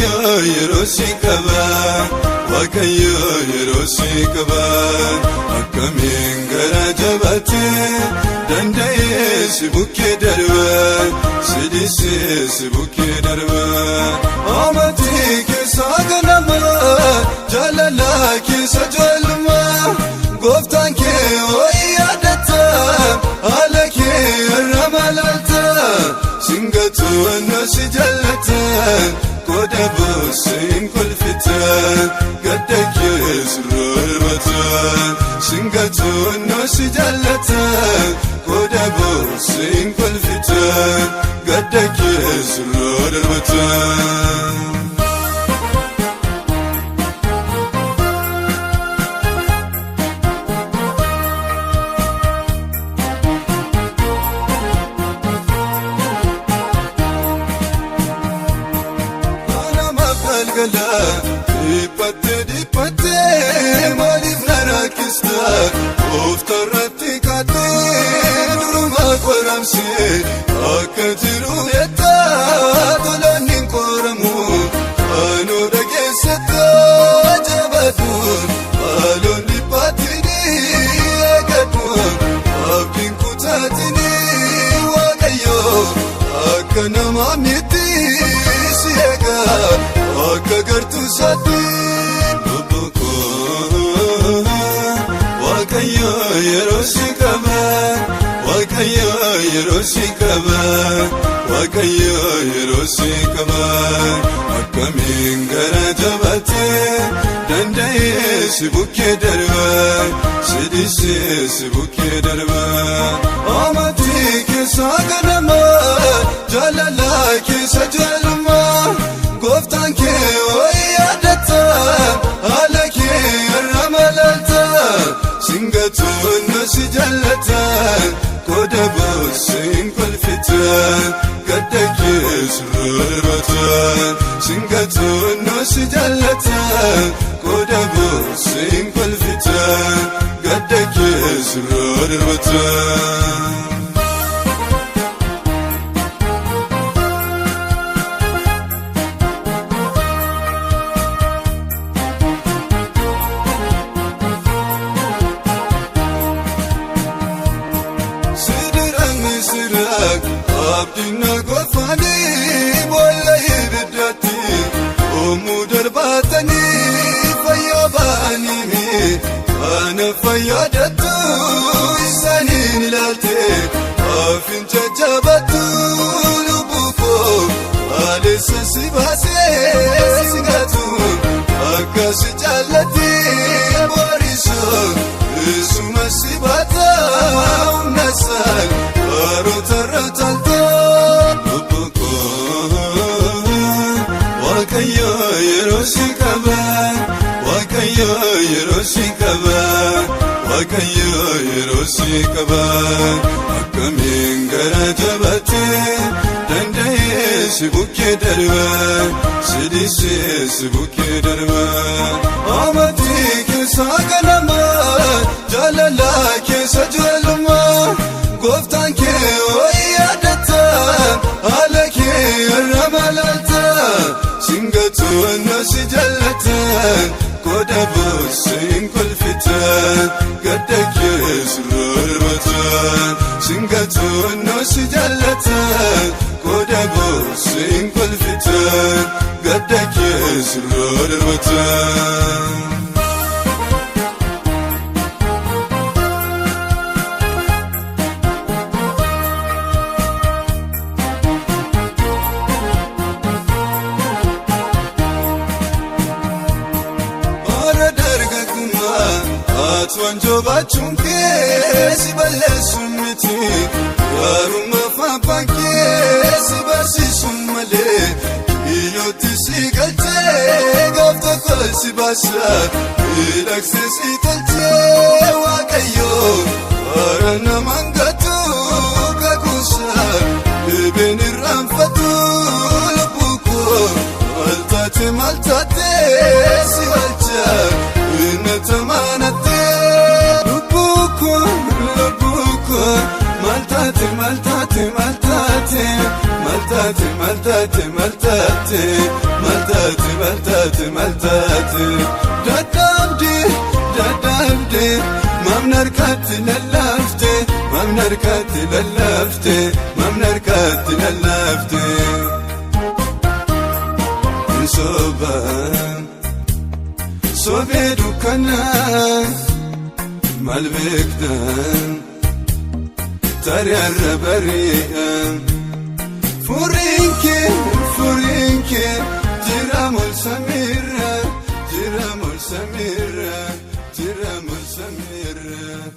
Waaqayyo yeroo si qaba, Waaqayyo yeroo si qaba. Akkamiin garaa jabaatee danda'ee si bukkee darba, si dhiisee si bukkee darba. Amantii keessa ganama, jaalala keessa ijoollummaa, gooftaan kee ho'i yaadata, haala kee irra malaalta. Singatu si jaallata, qooda boosseen kolfita, gadda keessa darbata. Singatu si jaallata, qooda boosseen kolfita, gadda keessa darbata. Dhiphattee dhiphattee maaliif na rakkista? Gooftarratti kaatee duruma qoramsee akka jiru beektaa tolaan hin qoramu. Anoo dhageessetta jabaatuun haaloon dhiphaatini eeggadhuun abdiin kutaatini Waaqayyo akka namaa miti si eegaa. Akka gartuu isaatti lubbuu koo Waaqayyo yeroo si qaba, Waaqayyo yeroo si qaba, Waaqayyo yeroo si qaba. Akkamiin garaa jabaatee danda'ee si bukkee darba, si dhiisee si bukkee darba. Amantii keessa ganama, jaalala keessa ijoollummaa. Gooftaan kee ho'i yaadata, haala kee irra malaalta. Singatu si jaallata, qooda boosseen kolfita, gadda keessa darbata. Singatu si jaallata, qooda boosseen kolfita, gadda keessa darbata. Abdiin gofaanii boolla ibiddaatti oomuu darbaatanii fayyaa ba'anii kana fayyaadattu isaaniin ilaalte afin jajjabattu lubbuu koo haalessa si baasee si gatu akka si jaallatee boorisu isuma si baata humna isaan baroota irra taalta. Lubbuu koo Waaqayyo yeroo si qaba, Waaqayyo yeroo si qaba, Waaqayyo yeroo si qaba. Akkamiin garaa jabaatee danda'ee si bukkee darba, si dhiisee si bukkee darba. Amantii keessa ganama, jaalala keessa ijoollummaa, gooftaan kee ho'i yaadata, haala kee irra malaalta. Singatu si jaallata, qooda boosseen kolfita, gadda keessa darbata. Singatu si jaallata, qooda boosseen kolfita, gadda keessa darbata. Bara dargaggummaa ati wanjoo baachuun kee si balleessu miti, gaarummaa abbaan kee si barsiisu malee kiyyootti si galchee gaaf tokko si baasa miidhagsee si tolchee Waaqayyo bara namaan gatu kakuusa dhibeen irraanfatu lubbuu koo maal taate maal taate si galcha inni tamaanatte lubbuu koo lubbuu koo maal taate maal taate maal taate maal taate maal taate maal taate maal taate. Maltaate maltaate maltaate dadhabde dadhabde mamna harkaatti lallaafte mamna harkaatti lallaafte mamna harkaatti lallaafte. Soba sobee dukkanaa maal beektaa tarii arra bari'a furiinkee furiinkee jira mol samiirra jira mol samiirra jira mol samiirra.